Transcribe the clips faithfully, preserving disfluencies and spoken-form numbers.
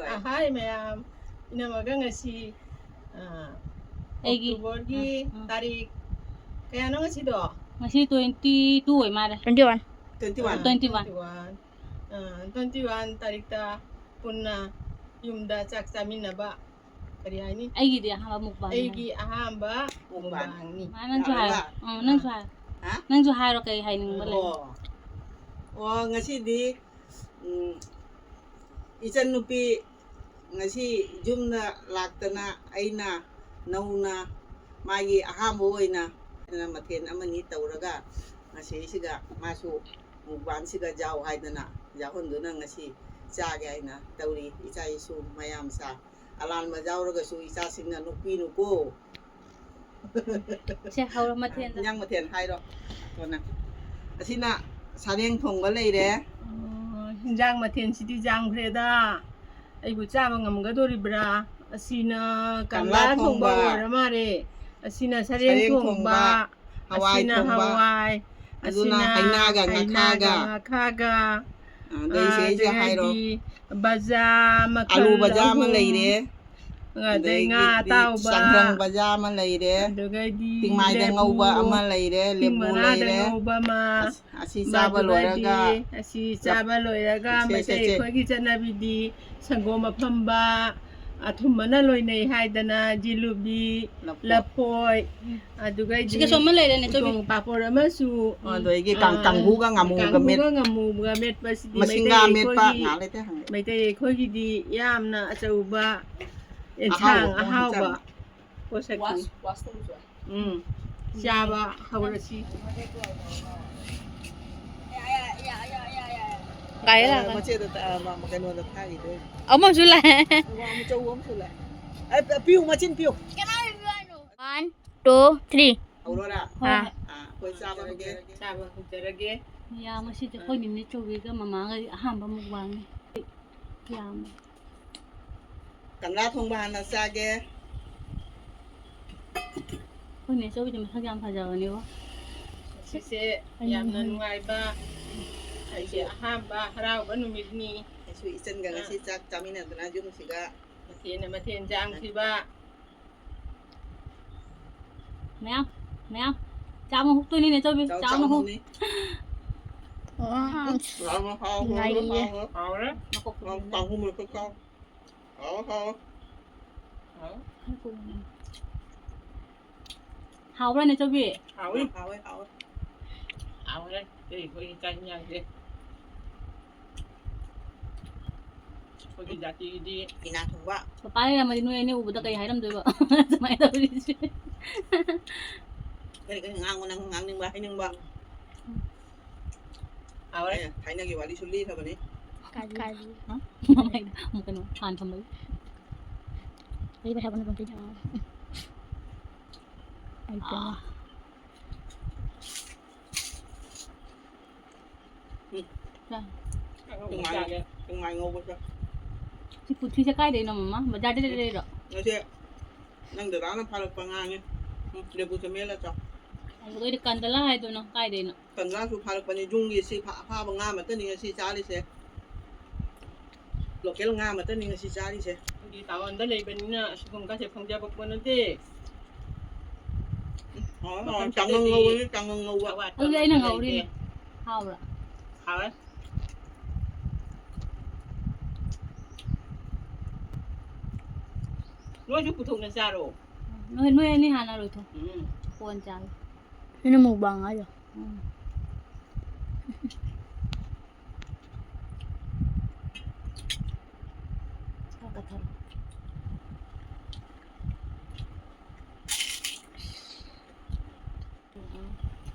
Hi ꯃꯌꯥꯝ, ꯏꯅꯝꯃꯒ ꯉꯁꯤ ꯑ, ꯑꯩꯒꯤ October ꯒꯤ ꯑ, ꯑ꯫ ꯇꯥꯔꯤꯛ ꯀꯌꯥꯅꯣ ꯉꯁꯤꯗꯣ? ꯉꯁꯤ twenty two ꯑꯣꯏ ꯃꯥꯜꯂꯦ꯫ Twenty one. Twenty one. Twenty one. Twenty one. ꯑ, twenty one ꯇꯥꯔꯤꯛꯇ ꯄꯨꯟꯅ ꯌꯨꯝꯗ ꯆꯥꯛ ꯆꯥꯃꯤꯟꯅꯕ ꯀꯔꯤ ꯍꯥꯏꯅꯤ? ꯑꯩꯒꯤꯗꯤ ꯑꯍꯥꯟꯕ ꯃꯨꯛꯕꯥꯡ꯫ ꯑꯩꯒꯤ ꯑꯍꯥꯟꯕ ꯃꯨꯛꯕꯥꯡ꯫ ꯃꯨꯛꯕꯥꯡꯅꯤ꯫ ꯃꯥ ꯅꯪꯁꯨ ꯍꯥꯏꯔꯣ꯫ ꯌꯥꯔꯕ? ꯑꯪ, ꯅꯪꯁꯨ ꯍꯥꯏꯔꯣ꯫ ꯑꯥ. ꯅꯪꯁꯨ ꯍꯥꯏꯔꯣ ꯀꯩ ꯍꯥꯏꯅꯤꯡꯕ ꯂꯩ? ꯑꯣ꯫ ꯑꯣ, ꯉꯁꯤꯗꯤ ꯎꯝ, ꯏꯆꯟꯅꯨꯄꯤ ꯉꯁꯤ ꯌꯨꯝꯗ ꯂꯥꯛꯇꯅ ꯑꯩꯅ ꯅꯧꯅ ꯃꯥꯒꯤ ꯑꯍꯥꯟꯕ ꯑꯣꯏꯅ ꯃꯊꯦꯜ ꯑꯃꯅꯤ ꯇꯧꯔꯒ ꯉꯁꯤꯁꯤꯒ ꯃꯥꯁꯨ ꯃꯨꯛꯕꯥꯡꯁꯤꯒ ꯌꯥꯎ ꯍꯥꯏꯗꯅ ꯌꯥꯎꯍꯟꯗꯨꯅ ꯉꯁꯤ ꯆꯥꯒꯦ ꯍꯥꯏꯅ ꯇꯧꯔꯤ꯫ ꯏꯆꯥ ꯏꯁꯨ ꯃꯌꯥꯝ ꯆꯥ ꯑꯂꯥꯟꯕ ꯌꯥꯎꯔꯒꯁꯨ ꯏꯆꯥꯁꯤꯡꯅ ꯅꯣꯛꯄꯤꯅꯨꯀꯣ꯫ ꯁꯦ, ꯍꯧꯔꯣ ꯃꯊꯦꯜꯗ꯫ ꯏꯟꯖꯥꯡ ꯃꯊꯦꯜ ꯍꯥꯏꯔꯣ꯫ ꯀꯣꯟꯅ꯫ ꯑꯁꯤꯅ ꯁꯥꯔꯦꯡ ꯊꯣꯡꯕ ꯂꯩꯔꯦ꯫ ꯑꯣ, ꯍꯤꯟꯖꯥꯡ ꯃꯊꯦꯜꯁꯤꯗꯤ ꯌꯥꯝꯈ꯭ꯔꯦꯗ꯫ ꯑꯩꯕꯨ ꯆꯥꯕ ꯉꯝꯒꯗꯣꯔꯤꯕ꯭ꯔꯥ? ꯑꯁꯤꯅ ꯀꯪꯂꯥ ꯀꯪꯂꯥ ꯊꯣꯡꯕ ꯊꯣꯡꯕ, ꯑꯣꯏꯔ ꯃꯥꯜꯂꯦ꯫ ꯑꯁꯤꯅ ꯁꯔꯦꯡ ꯁꯔꯦꯡ ꯊꯣꯡꯕ, ꯊꯣꯡꯕ, ꯍꯋꯥꯏ ꯑꯁꯤꯅ ꯊꯣꯡꯕ, ꯍꯋꯥꯏ, ꯑꯗꯨꯅ ꯑꯁꯤꯅ ꯍꯩꯅꯥꯒ ꯍꯩꯅꯥꯒ ꯉꯥꯈꯥꯒ꯫ ꯉꯥꯈꯥꯒ, ꯑꯗꯩ ꯁꯤꯗꯩꯁꯤꯗ ꯍꯥꯏꯔꯣ꯫ ꯑꯗꯒꯤ ꯕꯖꯥ ꯃꯈꯜ ꯑꯂꯨ ꯕꯖꯥ ꯑꯃ ꯑꯍꯨꯝ, ꯂꯩꯔꯦ꯫ ꯑꯗꯩ ꯉꯥ ꯑꯗꯒꯤꯗꯤ ꯑꯇꯥꯎꯕ, ꯆꯪꯒ꯭ꯔꯪ ꯕꯖꯥ ꯑꯃ ꯂꯩꯔꯦ꯫ ꯑꯗꯨꯒꯗꯤ ꯇꯤꯡꯃꯥꯏꯗ ꯂꯦꯕꯨ, ꯉꯧꯕ ꯑꯃ ꯂꯩꯔꯦ, ꯇꯤꯡ ꯂꯦꯕꯨ ꯃꯅꯥꯗ ꯂꯩꯔꯦ꯫ ꯉꯧꯕ ꯑꯃ, ꯑꯁ, ꯑꯁꯤ ꯆꯥꯕ ꯑꯗꯨꯒꯗꯤ ꯂꯣꯏꯔꯒ ꯑꯁꯤ ꯆꯥꯕ ꯂꯣꯏꯔꯒ ꯁꯦ, ꯁꯦ, ꯃꯩꯇꯩ ꯁꯦ꯫ ꯑꯩꯈꯣꯏꯒꯤ ꯆꯠꯅꯕꯤꯗꯤ ꯁꯪꯒꯣꯝ ꯑꯐꯝꯕ, ꯑꯊꯨꯝꯕꯅ ꯂꯣꯏꯅꯩ ꯍꯥꯏꯗꯅ ꯖꯤꯂꯨꯕꯤ, ꯂꯐꯣꯏ꯫ ꯂꯐꯣꯏ, ꯑꯗꯨꯒꯩꯗꯤ ꯁꯤꯒꯁꯨ ꯑꯃ ꯂꯩꯔꯦꯅꯦ, ꯆꯧꯕꯤ꯫ ꯎꯇꯣꯡ ꯄꯥꯄꯣꯔ ꯑꯃꯁꯨ, ꯑꯗꯒꯤ ꯑ, ꯀꯥꯡ-, ꯀꯥꯡꯍꯧꯒ ꯉꯥꯃꯨꯒ ꯃꯦꯠ-, ꯀꯥꯡꯍꯧꯒ ꯉꯥꯃꯨꯒ ꯃꯦꯠꯄꯁꯤꯗꯤ ꯃꯩꯇꯩ ꯃꯁꯤꯡꯒꯥ ꯃꯦꯠꯄ ꯑꯩꯈꯣꯏꯒꯤ, ꯉꯥ ꯂꯩꯇꯦ ꯍꯪꯉꯦ꯫ ꯃꯩꯇꯩ ꯑꯩꯈꯣꯏꯒꯤꯗꯤ ꯌꯥꯝꯅ ꯑꯆꯧꯕ ꯑꯦꯟꯁꯥꯡ ꯑꯍꯥꯎꯕ ꯑꯍꯥꯎꯕ ꯄꯣꯠ ꯄꯣꯠꯁꯛꯅꯤ꯫ ꯎꯝ, ꯆꯥꯕ ꯍꯧꯔꯁꯤ꯫ ꯒꯥꯔꯤ ꯂꯥꯛꯀꯅꯤ꯫ ꯃꯆꯦꯗ ꯇ-, ꯃ-, ꯀꯩꯅꯣꯗ ꯊꯥꯈꯤꯗꯣꯏꯅꯦ꯫ ꯑꯃꯁꯨ ꯂꯥꯛꯑꯦ꯫ ꯑꯃ ꯑꯆꯧꯕ ꯑꯃꯁꯨ ꯂꯥꯛꯑꯦ꯫ ꯑ, ꯄ-, ꯄꯤꯌꯨ, ꯃꯆꯤꯟ ꯄꯤꯌꯨ꯫ One, two, three. ꯍꯧꯔꯣꯔꯥ? ꯍꯣꯏ꯫ ꯑꯥ, ꯑꯩꯈꯣꯏ ꯆꯥꯕ ꯍꯧꯒꯦ꯫ ꯆꯥꯕ ꯍꯧꯖꯔꯒꯦ꯫ ꯌꯥ, ꯉꯁꯤꯗꯤ ꯑꯩꯈꯣꯏ ꯅꯤꯅꯦ ꯆꯧꯕꯤꯒ ꯃꯃꯥꯒ ꯑꯍꯥꯟꯕ ꯃꯨꯛꯕꯥꯡꯅꯤ꯫ ꯌꯥꯝꯃꯦ꯫ ꯀꯪꯂꯥ ꯊꯣꯡꯕ ꯍꯥꯟꯅ ꯆꯥꯒꯦ꯫ ꯑꯩꯈꯣꯏ ꯅꯦ ꯆꯧꯕꯤꯗꯤ ꯃꯁꯛ ꯌꯥꯝ ꯐꯖꯕꯅꯦꯕꯣ꯫ ꯉꯁꯤꯁꯦ ꯌꯥꯝꯅ ꯅꯨꯡꯉꯥꯏꯕ, ꯑꯩꯒꯤ ꯑꯍꯥꯟꯕ ꯍꯔꯥꯎꯕ ꯅꯨꯃꯤꯠꯅꯤ꯫ ꯁꯨ ꯏꯆꯟꯒ ꯉꯁꯤ ꯆꯥꯛ ꯆꯥꯃꯤꯟꯅꯗꯅ ꯌꯨꯝꯁꯤꯒ꯫ ꯃꯊꯦꯜꯅ ꯃꯊꯦꯜ ꯌꯥꯝꯈꯤꯕ꯫ ꯃꯌꯥꯝ ꯃꯌꯥꯝ ꯆꯥꯃ ꯍꯨꯛꯇꯣꯏꯅꯤꯅꯦ ꯆꯧꯕꯤ꯫ ꯆꯥꯎ ꯆꯥꯃ ꯍꯨꯛ꯫ ꯆꯥꯎꯅꯤ꯫ ꯎꯝ꯫ ꯆꯥꯃ ꯍꯥꯎ ꯉꯥꯏꯔꯤꯌꯦ꯫ ꯍꯥꯎ꯫ ꯍꯥꯎꯔꯦ꯫ ꯍꯥꯎ ꯀꯥꯡꯍꯧ ꯃꯦꯠꯄ ꯆꯥꯎ꯫ ꯍꯥꯎ ꯍꯥꯎ꯫ ꯍꯥꯎ꯫ ꯍꯥꯎꯕ꯭ꯔꯥꯅꯦ ꯆꯧꯕꯤ? ꯍꯥꯎꯋꯤ꯫ ꯍꯥꯎꯋꯦ ꯍꯥꯎꯋꯦ꯫ ꯍꯥꯎꯔꯦ꯫ ꯑꯩꯈꯣꯏ ꯆꯥꯛ ꯏꯟꯖꯥꯡꯁꯦ꯫ ꯑꯩꯈꯣꯏꯒꯤ ꯖꯥꯇꯤꯒꯤꯗꯤ ꯀꯩꯅꯥ ꯊꯣꯡꯕ꯫ ꯄꯄꯥ ꯂꯩꯔꯝꯃꯗꯤ ꯅꯣꯏ ꯑꯅꯤ ꯎꯕꯗ ꯀꯩ ꯍꯥꯏꯔꯝꯗꯣꯏꯕ? ꯁꯨꯃꯥꯏꯅ ꯇꯧꯔꯤꯁꯦ꯫ ꯀꯔꯤ ꯀꯔꯤ ꯉꯥꯡꯉꯣ ꯅꯪ ꯉꯥꯡꯅꯤꯡꯕ ꯍꯥꯏꯅꯤꯡꯕ꯫ ꯍꯥꯎꯔꯦ꯫ ꯑꯩꯅ ꯊꯥꯏꯅꯒꯤ ꯋꯥꯔꯤꯁꯨ ꯂꯤꯈ꯭ꯔꯕꯅꯤ꯫ ꯀꯔꯤ? ꯃꯃꯥꯏꯗ ꯑꯃꯨꯛ ꯀꯩꯅꯣ ꯐꯥꯟ ꯊꯝꯕꯒꯤ꯫ ꯀꯔꯤ ꯍꯥꯏꯕꯅꯣ ꯑꯗꯨꯝ ꯄꯤꯖꯧ꯫ ꯑꯩ ꯄꯦꯝꯃ꯫ ꯄꯨꯡ ꯃꯥꯏ ꯄꯨꯡ ꯃꯥꯏ ꯉꯧꯕꯁꯦ꯫ ꯁꯤ ꯄꯨꯊꯤꯁꯦ ꯀꯥꯏꯗꯩꯅꯣ ꯃꯃꯥ? ꯕꯖꯥꯔꯗꯩ ꯂꯩꯔꯛꯏꯔꯣ? ꯉꯁꯤ ꯅꯪ ꯗꯗꯥꯅ ꯐꯥꯔꯛꯄ ꯉꯥꯅꯤ꯫ ꯎꯝ, ꯂꯦꯕꯨ ꯆꯃꯦꯠꯂ ꯆꯥꯎ꯫ ꯑꯗꯨꯗꯩꯗꯤ ꯀꯟꯗꯂꯥ ꯍꯥꯏꯗꯨꯅ ꯀꯥꯏꯗꯩꯅꯣ? ꯀꯟꯗꯂꯥꯁꯨ ꯐꯥꯔꯛꯄꯅꯤ꯫ ꯌꯨꯝꯒꯤ ꯁꯤ ꯐꯥ- ꯑꯐꯥꯕ ꯉꯥ ꯑꯃꯠꯇꯅꯤ ꯉꯁꯤ ꯆꯥꯔꯤꯁꯦ꯫ ꯂꯣꯀꯦꯜ ꯉꯥ ꯑꯃꯠꯇꯅꯤ ꯉꯁꯤ ꯆꯥꯔꯤꯁꯦ꯫ ꯑꯩꯈꯣꯏꯗꯤ ꯇꯥꯎꯟꯗ ꯂꯩꯕꯅꯤꯅ ꯑꯁꯤꯒꯨꯝꯕꯁꯦ ꯐꯪꯖꯕ ꯄꯣꯠ ꯅꯠꯇꯦ꯫ ꯍꯥꯎꯔꯦ, ꯍꯥꯎꯔꯦ꯫ ꯆꯥꯉꯧ ꯉꯧꯕꯅꯤ, ꯆꯥꯉꯧ ꯉꯧꯕ꯫ ꯑꯋꯥꯠꯄ ꯑꯗꯨꯗꯤ ꯑꯩꯅ ꯑꯃꯠꯇ ꯉꯧꯔꯤꯅꯦ꯫ ꯂꯩꯇꯦ꯫ ꯍꯥꯎꯕ꯭ꯔꯥ? ꯍꯥꯎꯔꯦ꯫ ꯅꯣꯏꯁꯨ ꯄꯨꯊꯣꯛꯅ ꯆꯥꯔꯣ꯫ ꯅꯣꯏ ꯅꯣꯏ ꯑꯅꯤ ꯍꯥꯟꯅ ꯂꯣꯏꯊꯣꯛ꯫ ꯎꯝ꯫ ꯀꯣꯟ ꯆꯥꯒꯦ꯫ ꯁꯤꯅ ꯃꯨꯛꯕꯥꯡ ꯍꯥꯏꯔꯣ? ꯎꯝ꯫ ꯆꯥꯛ ꯀꯊꯜꯂꯣ꯫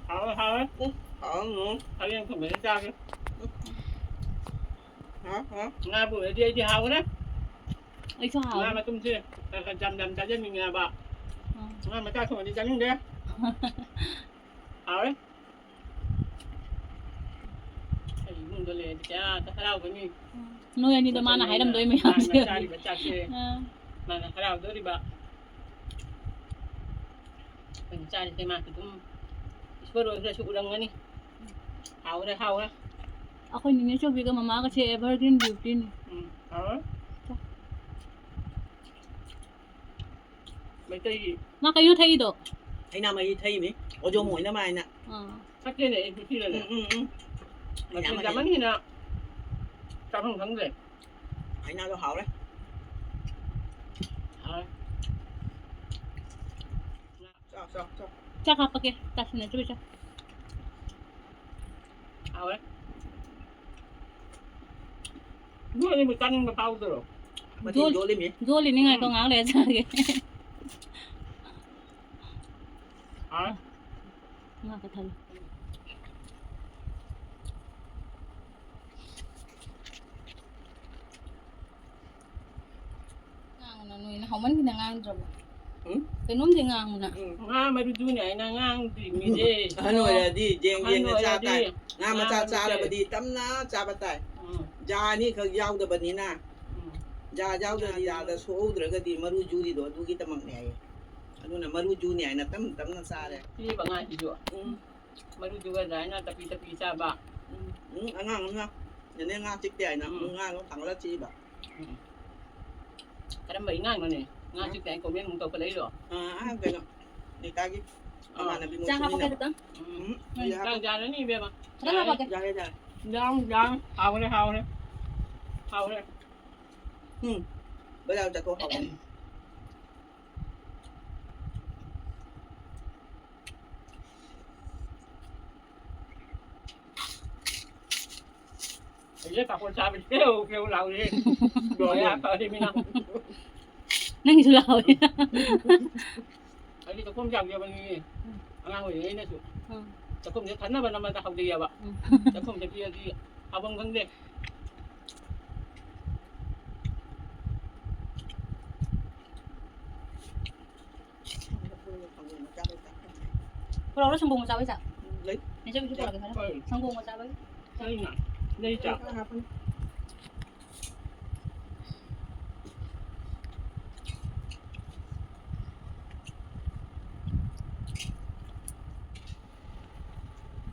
ꯍꯥꯎꯔꯦ ꯍꯥꯎꯔꯦ꯫ ꯎꯝ, ꯍꯥꯎꯔꯝꯃꯣ꯫ ꯍꯌꯦꯡ ꯊꯨꯝꯕꯁꯤ ꯆꯥꯒꯦ꯫ ꯍꯥꯎ, ꯍꯥꯎ꯫ ꯉꯥꯕꯨ ꯑꯣꯏꯔꯗꯤ ꯑꯩꯗꯤ ꯍꯥꯎꯔꯦ꯫ ꯑꯩꯁꯨ ꯉꯥ ꯍꯥꯎꯔꯦ꯫ ꯃꯇꯨꯝꯁꯦ ꯈꯔ ꯈꯔ ꯌꯥꯝ ꯌꯥꯝ ꯆꯥꯖꯅꯤꯡꯉꯦꯕ꯫ ꯎꯝ꯫ ꯉꯥ ꯃꯆꯥ ꯊꯣꯡꯉꯗꯤ ꯆꯥꯅꯤꯡꯗꯦ꯫ ꯍꯥꯎꯔꯦ꯫ ꯑꯩ ꯏꯃꯨꯡꯗ ꯂꯩꯔꯗꯤ ꯀꯌꯥꯗ ꯍꯔꯥꯎꯒꯅꯤ꯫ ꯅꯣꯏ ꯑꯅꯤꯗꯣ ꯃꯥꯅ ꯍꯥꯏꯔꯝꯗꯣꯏ ꯃꯌꯥꯝꯁꯦ꯫ ꯃꯥꯅ ꯆꯥꯔꯤꯕ ꯆꯥꯛꯁꯦ ꯑꯥ꯫ ꯃꯥꯅ ꯍꯔꯥꯎꯗꯣꯔꯤꯕ꯫ ꯑꯩꯈꯣꯏꯅ ꯆꯥꯔꯤꯁꯦ ꯃꯥꯁꯨ ꯑꯗꯨꯝ ꯏꯁꯣꯔ ꯑꯣꯏꯈ꯭ꯔꯁꯨ ꯎꯔꯝꯒꯅꯤ꯫ ꯍꯥꯎꯔꯦ ꯍꯥꯎꯔꯦ꯫ ꯑꯩꯈꯣꯏ ꯅꯤꯅꯦ ꯆꯧꯕꯤꯒ ꯃꯃꯥꯒꯁꯦ evergreen beautyꯅꯤ꯫ ꯎꯝ, ꯍꯥꯎꯔꯦ꯫ ꯃꯩꯇꯩꯒꯤ ꯃꯥ ꯀꯩꯅꯣ ꯊꯛꯏꯗꯣ? ꯍꯩꯅꯥ ꯃꯍꯤ ꯊꯛꯏꯅꯤ, ꯑꯣꯖꯣꯝ ꯑꯣꯏꯅꯕ ꯍꯥꯏꯅ꯫ ꯑꯥ꯫ ꯊꯛꯀꯦꯅꯦ, ꯑꯩꯁꯨ ꯁꯤꯗꯅꯦ꯫ ꯎꯝ, ꯎꯝ, ꯎꯝ꯫ ꯃꯊꯦꯜ ꯍꯩꯅꯥ ꯃꯍꯤ꯫ ꯌꯥꯝꯃꯟꯈꯤꯅ ꯆꯥꯐꯝ ꯈꯪꯗ꯭ꯔꯦ꯫ ꯍꯩꯅꯥꯗꯣ ꯍꯥꯎꯔꯦ꯫ ꯍꯥꯎꯔꯦ꯫ ꯆꯥꯎ, ꯆꯥꯎ, ꯆꯥꯎ꯫ ꯆꯥꯛ ꯍꯥꯞꯄꯛꯀꯦ, ꯇꯥꯁꯤꯟꯅꯗ꯭ꯔꯤꯕ ꯆꯥꯛ꯫ ꯍꯥꯎꯔꯦ꯫ ꯅꯣꯏ ꯑꯅꯤꯕꯨ ꯆꯥꯅꯤꯡꯕ ꯐꯥꯎꯗ꯭ꯔꯣ? ꯃꯊꯦꯜ ꯖꯣꯜ-, ꯖꯣꯜꯂꯤꯃꯤ꯫ ꯖꯣꯜꯂꯤꯅꯤ, ꯉꯥꯏꯈꯣ, ꯎꯝ꯫ ꯉꯥꯏꯍꯥꯛ ꯂꯩꯔ ꯆꯥꯒꯦ꯫ ꯍꯥꯎꯔꯦ꯫ ꯉꯥ ꯀꯊꯜꯂꯨ꯫ ꯉꯥꯡꯉꯨꯅ, ꯅꯣꯏꯅ ꯍꯥꯎꯃꯟꯈꯤꯅ ꯉꯥꯡꯗ꯭ꯔꯕꯣ? ꯎꯝ? ꯀꯩꯅꯣꯝꯗꯤ ꯉꯥꯡꯉꯨꯅ꯫ ꯎꯝ꯫ ꯉꯥ ꯃꯔꯨꯗꯨꯅꯦ ꯑꯩꯅ ꯉꯥꯡꯗ꯭ꯔꯤꯃꯤꯁꯦ꯫ ꯑꯍꯟ ꯑꯣꯏꯔꯗꯤ ꯖꯦꯡ ꯑꯍꯟ ꯖꯦꯡꯅ ꯆꯥ ꯑꯣꯏꯔꯗꯤ ꯇꯥꯏ꯫ ꯉꯥ ꯉꯥ ꯃꯆꯥ ꯃꯔꯨꯁꯦ꯫ ꯆꯥꯔꯕꯗꯤ ꯇꯞꯅ ꯆꯥꯕ ꯇꯥꯏ꯫ ꯎꯝ꯫ ꯖꯥ ꯑꯅꯤꯈꯛ ꯌꯥꯎꯗꯕꯅꯤꯅ꯫ ꯎꯝ꯫ ꯖꯥ ꯌꯥꯎꯗ꯭ꯔꯗꯤ ꯖꯥꯗ ꯁꯣꯛꯍꯧꯗ꯭ꯔꯒꯗꯤ ꯃꯔꯨ ꯖꯨꯔꯤꯗꯣ ꯑꯗꯨꯒꯤꯗꯃꯛꯅꯦ ꯍꯥꯏꯌꯦ꯫ ꯑꯗꯨꯅ ꯃꯔꯨ ꯖꯨꯅꯤ ꯍꯥꯏꯅ ꯇꯞꯅ ꯇꯞꯅ ꯆꯥꯔꯦ꯫ ꯁꯤꯕ ꯉꯥꯁꯤꯁꯨ꯫ ꯎꯝ꯫ ꯃꯔꯨꯗꯨꯒ ꯑꯗꯨꯃꯥꯏꯅ ꯇꯞꯄꯤ ꯇꯞꯄꯤ ꯆꯥꯕ꯫ ꯎꯝ, ꯎꯝ, ꯑꯉꯥꯡ ꯑꯃꯅ ꯅꯦꯅꯦ ꯉꯥ ꯆꯤꯛꯇꯦ ꯍꯥꯏꯅ ꯎꯝ꯫ ꯉꯥꯗꯣ ꯊꯥꯡꯒꯠꯂ ꯆꯤꯛꯏꯕ꯫ ꯎꯝ꯫ ꯀꯔꯝꯕ ꯏꯉꯥꯡꯅꯣꯅꯦ? ꯉꯥ ꯎꯝ꯫ ꯆꯤꯛꯇꯦ ꯍꯥꯏꯅ comment ꯑꯃꯨꯛ ꯇꯧꯈꯠꯂꯛꯏꯗꯣ? ꯑꯥ, ꯑꯥ, ꯀꯩꯅꯣ, ꯅꯤꯇꯥꯒꯤ ꯑꯥ꯫ ꯃꯃꯥꯟꯅꯕꯤ ꯃꯣꯏ ꯆꯥ ꯍꯥꯞꯄꯛꯀꯦ ꯇꯨꯃꯤꯟꯅꯕ꯫ ꯈꯤꯇꯪ? ꯎꯝ, ꯎꯝ, ꯌꯥꯔꯦ꯫ ꯆꯥꯛ ꯆꯥꯔꯅꯤ ꯏꯕꯦꯝꯃ꯫ ꯈꯤꯇꯪ ꯌꯥꯔꯦ꯫ ꯍꯥꯞꯄꯛꯀꯦ꯫ ꯌꯥꯔꯦ, ꯌꯥꯔꯦ꯫ ꯌꯥꯝ, ꯌꯥꯝ꯫ ꯍꯥꯎꯔꯦ, ꯍꯥꯎꯔꯦ꯫ ꯍꯥꯎꯔꯦ꯫ ꯎꯝ, ꯕꯖꯥꯔ ꯆꯠꯊꯣꯛ ꯍꯥꯎꯔꯦ꯫ ꯑꯩꯁꯦ ꯄꯥꯐꯣꯔ ꯆꯥꯕꯁꯤ ꯀꯦꯎ ꯀꯦꯎ ꯂꯥꯎꯔꯦ꯫ ꯂꯣꯏꯔꯦ, ꯐꯔꯦ ꯃꯤꯅ꯫ ꯅꯪꯒꯤꯁꯨ ꯂꯥꯎꯔꯦ꯫ ꯑꯩꯗꯤ ꯆꯥꯛꯈꯨꯝ ꯆꯥꯎꯖꯕꯅꯤ꯫ ꯑꯉꯥꯡ ꯑꯣꯏꯔꯤꯉꯩꯗꯁꯨ ꯎꯝ꯫ ꯆꯥꯛꯈꯨꯝꯁꯦ ꯈꯟꯅꯕ ꯅꯝꯕꯗ ꯍꯧꯖꯩꯑꯕ꯫ ꯎꯝ꯫ ꯆꯥꯛꯈꯨꯝꯁꯦ ꯄꯤꯔꯗꯤ ꯍꯥꯐꯝ ꯈꯪꯗꯦ꯫ ꯄꯨꯔꯛꯎꯔꯣ ꯁꯪꯒꯣꯝ ꯃꯆꯥ ꯍꯣꯏ ꯆꯥ? ꯂꯩ꯫ ꯅꯦꯆꯧꯕꯤꯁꯨ ꯄꯨꯔꯛꯀꯦ ꯈꯔ꯫ ꯍꯣꯏ꯫ ꯁꯪꯒꯣꯝ ꯃꯆꯥ ꯍꯣꯏ꯫ ꯂꯩꯅ꯫ ꯂꯩ ꯆꯥ꯫ ꯈꯔ ꯍꯥꯞꯄꯅꯤ꯫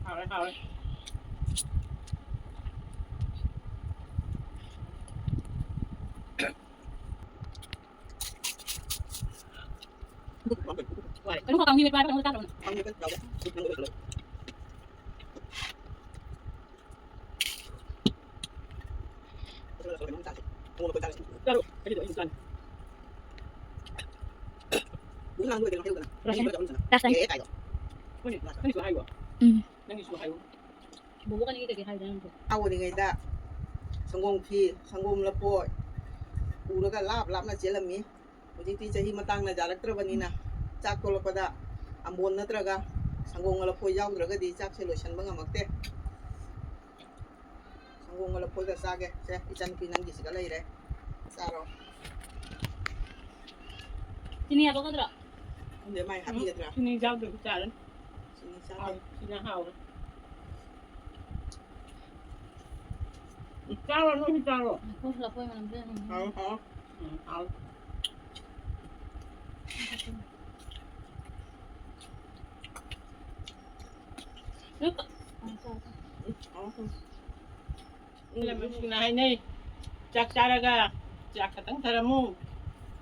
ꯍꯥꯎꯔꯦ, ꯍꯥꯎꯔꯦ꯫ ꯀꯩꯅꯣ ꯈꯛ ꯀꯥꯡꯍꯧ ꯃꯦꯠꯄ ꯍꯥꯏꯕ꯭ꯔꯥ ꯀꯩꯅꯣ ꯆꯥꯗ꯭ꯔꯣ ꯅꯪ? ꯆꯥꯔꯣ, ꯑꯩꯗꯣ ꯑꯩꯁꯨ ꯆꯥꯅꯤ꯫ ꯆꯥꯛ ꯆꯥꯅꯤ꯫ ꯍꯣꯏꯅꯦ, ꯅꯪꯒꯤꯁꯨ ꯍꯥꯏꯌꯣ꯫ ꯎꯝ꯫ ꯅꯪꯒꯤꯁꯨ ꯍꯥꯏꯌꯣ꯫ ꯕꯣꯕꯣꯛ ꯑꯅꯤꯒꯤ ꯀꯩꯀꯩ ꯍꯥꯏꯒꯦ ꯅꯪꯒꯤꯁꯨ? ꯑꯉꯥꯡ ꯑꯣꯏꯔꯤꯉꯩꯗ ꯁꯪꯒꯣꯝ ꯈꯤꯔ, ꯁꯪꯒꯣꯝ ꯂꯐꯣꯏ ꯄꯨꯔꯒ ꯂꯥꯞ ꯂꯥꯞꯅ ꯆꯦꯜꯂꯝꯃꯤ꯫ ꯍꯧꯖꯤꯛꯇꯤ ꯆꯍꯤ ꯃꯇꯥꯡꯅ ꯌꯥꯔꯛꯇ꯭ꯔꯕꯅꯤꯅ, ꯆꯥꯛ ꯇꯣꯂꯛꯄꯗ ꯑꯝꯕꯣꯟ ꯅꯠꯇ꯭ꯔꯒ ꯁꯪꯒꯣꯝꯒ ꯂꯐꯣꯏ ꯌꯥꯎꯗ꯭ꯔꯒꯗꯤ ꯆꯥꯛꯁꯦ ꯂꯣꯏꯁꯤꯟꯕ ꯉꯝꯃꯛꯇꯦ꯫ ꯁꯪꯒꯣꯝꯒ ꯂꯐꯣꯏꯒ ꯆꯥꯒꯦ꯫ ꯁꯦ, ꯏꯆꯟꯅꯨꯄꯤ ꯅꯪꯒꯤꯁꯤꯒ ꯂꯩꯔꯦ꯫ ꯆꯥꯔꯣ꯫ ꯆꯤꯅꯤ ꯍꯥꯞꯄꯛꯀꯗ꯭ꯔꯣ? ꯈꯪꯗꯦ, ꯃꯥꯏ ꯍꯥꯞꯄꯤꯒꯗ꯭ꯔꯥ? ꯆꯤꯅꯤ ꯌꯥꯎꯗ꯭ꯔꯁꯨ ꯆꯥꯔꯅꯤ꯫ ꯆꯤꯅꯤ ꯆꯥꯗꯦ꯫ ꯍꯥꯎ, ꯁꯤꯅ ꯍꯥꯎꯔꯦ꯫ ꯆꯥꯔꯣ, ꯅꯣꯏꯁꯨ ꯆꯥꯔꯣ꯫ ꯂꯐꯣꯏ, ꯂꯐꯣꯏ ꯃꯅꯝꯁꯦ ꯌꯥꯝ ꯅꯨꯡꯉꯥꯏ꯫ ꯍꯥꯎ, ꯍꯥꯎ꯫ ꯎꯝ, ꯍꯥꯎ꯫ ꯎꯝ, ꯍꯥꯎ꯫ ꯂꯃꯟꯁꯤꯡꯅ ꯍꯥꯏꯅꯩ, "ꯆꯥꯛ ꯆꯥꯔꯒ ꯆꯥꯛ ꯈꯛꯇꯪ ꯊꯔꯝꯃꯨ,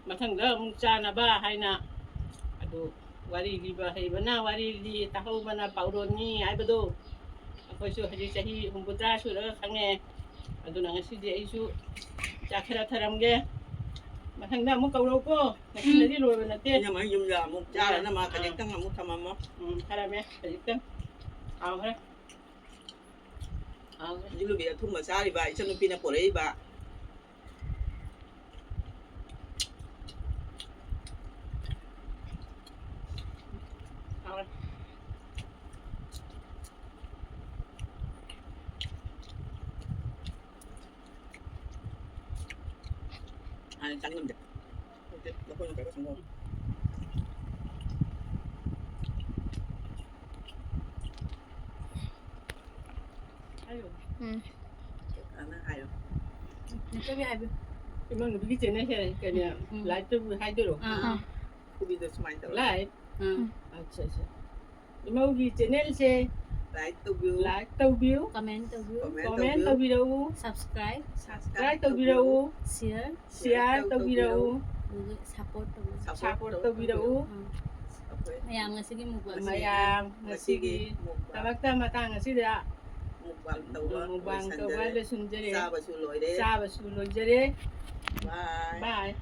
ꯃꯊꯪꯗ ꯑꯃꯨꯛ ꯆꯥꯅꯕ" ꯍꯥꯏꯅ꯫ ꯑꯗꯨ ꯋꯥꯔꯤ ꯂꯤꯕ ꯍꯩꯕꯅ ꯋꯥꯔꯤ ꯂꯤ, ꯇꯥꯍꯧꯕꯅ ꯄꯥꯎꯔꯣꯟꯅꯤ ꯍꯥꯏꯕꯗꯣ ꯑꯩꯈꯣꯏꯁꯨ ꯍꯧꯖꯤꯛ ꯆꯍꯤ ꯍꯨꯝꯐꯨꯇꯔꯥ ꯁꯨꯔꯒ ꯈꯪꯉꯦ꯫ ꯑꯗꯨꯅ ꯉꯁꯤꯗꯤ ꯑꯩꯁꯨ ꯆꯥꯛ ꯈꯔ ꯊꯔꯝꯒꯦ, ꯃꯊꯪꯗ ꯑꯃꯨꯛ ꯀꯧꯔꯛꯎꯀꯣ꯫ ꯉꯁꯤꯅꯗꯤ ꯂꯣꯏꯕ ꯅꯠꯇꯦ꯫ ꯏꯅꯝꯃ ꯌꯨꯝꯗ ꯑꯃꯨꯛ ꯆꯥꯔꯅ ꯃꯥ ꯑꯥ꯫ ꯈꯖꯤꯛꯇꯪ ꯑꯃꯨꯛ ꯊꯝꯃꯝꯃꯣ꯫ ꯎꯝ, ꯊꯔꯝꯃꯦ ꯈꯖꯤꯛꯇꯪ꯫ ꯍꯥꯎꯈ꯭ꯔꯦ꯫ ꯍꯥꯎꯈ꯭ꯔꯦ꯫ ꯖꯤꯂꯨꯕꯤ ꯑꯊꯨꯝꯕ ꯆꯥꯔꯤꯕ ꯏꯆꯟꯅꯨꯄꯤꯅ ꯄꯣꯔꯛꯏꯕ꯫ ꯍꯥꯎꯔꯦ꯫ ꯍꯥꯟꯅ ꯆꯥꯅꯤꯡꯉꯝꯗꯦ꯫ ꯍꯧꯖꯤꯛꯇꯤ ꯂꯐꯣꯏꯅ ꯀꯩꯅꯣ ꯁꯪꯒꯣꯝ꯫ ꯍꯥꯏꯌꯣ꯫ ꯎꯝ꯫ ꯑꯅ ꯍꯥꯏꯌꯣ꯫ ꯅꯠꯇꯕꯤ ꯍꯥꯏꯕꯤꯌꯨ꯫ ꯏꯃꯧ ꯅꯨꯄꯤꯒꯤ channelꯁꯦ ꯀꯩꯅꯣ, ꯎꯝ꯫ Live ꯇꯧꯕꯤꯌꯨ ꯍꯥꯏꯗꯣꯏꯔꯣ? ꯑꯥ, ꯑꯥ꯫ ꯈꯨꯕꯤꯗꯣ ꯁꯨꯃꯥꯏꯅ ꯇꯧꯔ꯫ Live? ꯎꯝ꯫ ꯑꯠꯆꯥ, ꯑꯠꯆꯥ꯫ ꯏꯃꯧꯒꯤ channelꯁꯦ like ꯇꯧꯕꯤꯌꯨ꯫ Like ꯇꯧꯕꯤꯌꯨ꯫ Comment ꯇꯧꯕꯤꯌꯨ꯫ Comment comment ꯇꯧꯕꯤꯌꯨ꯫ ꯇꯧꯕꯤꯔꯛꯎ꯫ Subscribe꯫ Subscribe ꯇꯧꯕꯤꯔꯛꯎ꯫ Share꯫ Share ꯇꯧꯕꯤꯔꯛꯎ꯫ ꯑꯗꯨꯒ support ꯇꯧꯕꯤꯌꯨ꯫ Support ꯇꯧꯕꯤꯔꯛꯎ꯫ ꯎꯝ꯫ ꯑꯩꯈꯣꯏ ꯃꯌꯥꯝ ꯉꯁꯤꯒꯤ mukbang ꯃꯌꯥꯝ ꯉꯁꯤꯒꯤ ꯎꯝ꯫ ꯃꯨꯛꯕꯥꯡ ꯇꯃꯛꯇ ꯃꯇꯥꯡ ꯑꯁꯤꯗ ꯃꯨꯛꯕꯥꯡ ꯇꯧꯕ mukbang ꯇꯧꯕ ꯂꯣꯏꯁꯟꯖꯔꯦ꯫ ꯂꯣꯏꯁꯤꯟꯖꯔꯦ꯫ ꯆꯥꯕꯁꯨ ꯂꯣꯏꯔꯦ꯫ ꯆꯥꯕꯁꯨ ꯂꯣꯏꯖꯔꯦ꯫ Bye꯫ Bye꯫